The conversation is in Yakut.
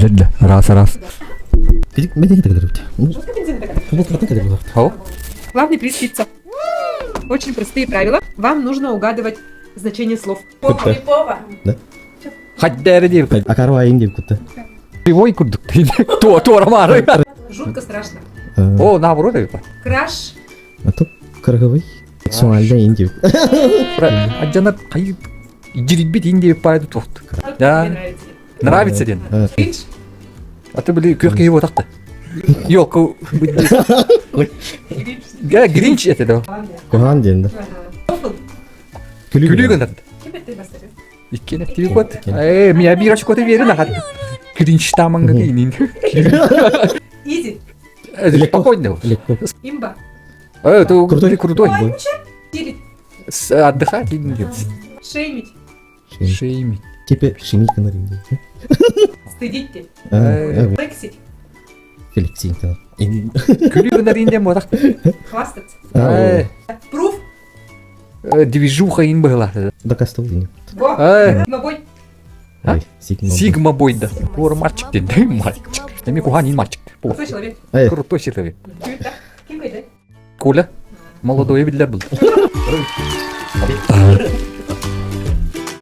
Биллэр да, араас-араас. Главный приз пицца. Очень простые правила. Вам нужно угадывать значение слов. Хаддары диир. Акарвайын диир кутта. Кривой курдук. Туора маары. Жутко страшно. О, наоборот это. Краш. А то кыргыбый. Сексуально индив. Аджана хайы дирибит индив пайды тохт. Да. Нравится ден. Кринж. А ты были күөх киһи буотахта. Ёлка. Гринч это да. Куһаан диэн да. Күлүү гынар. Иккиэн эттиби кот. Э, меня бир очко-то верен ахат. Гринч таманга дейин. Изи. Спокойно. Легко. Имба. Э, это Крутой. крутой. Чилить. Отдыхать. Шеймить. Шеймить. Типа шемить гынар инде. Стыдить. Флексить. Феликсин гынар. Күлүү гынар индем бодах. Хвастаться. Э, Пруф. Движуха ин была. Докастал день. Го. Э, Бой. А? Сигма. Сигма бой да. Куор мальчик ден. Мальчик. Эми кухан ин мальчик. Крутой человек. Крутой человек. Ким кайда? Коля. Молодой биллер был.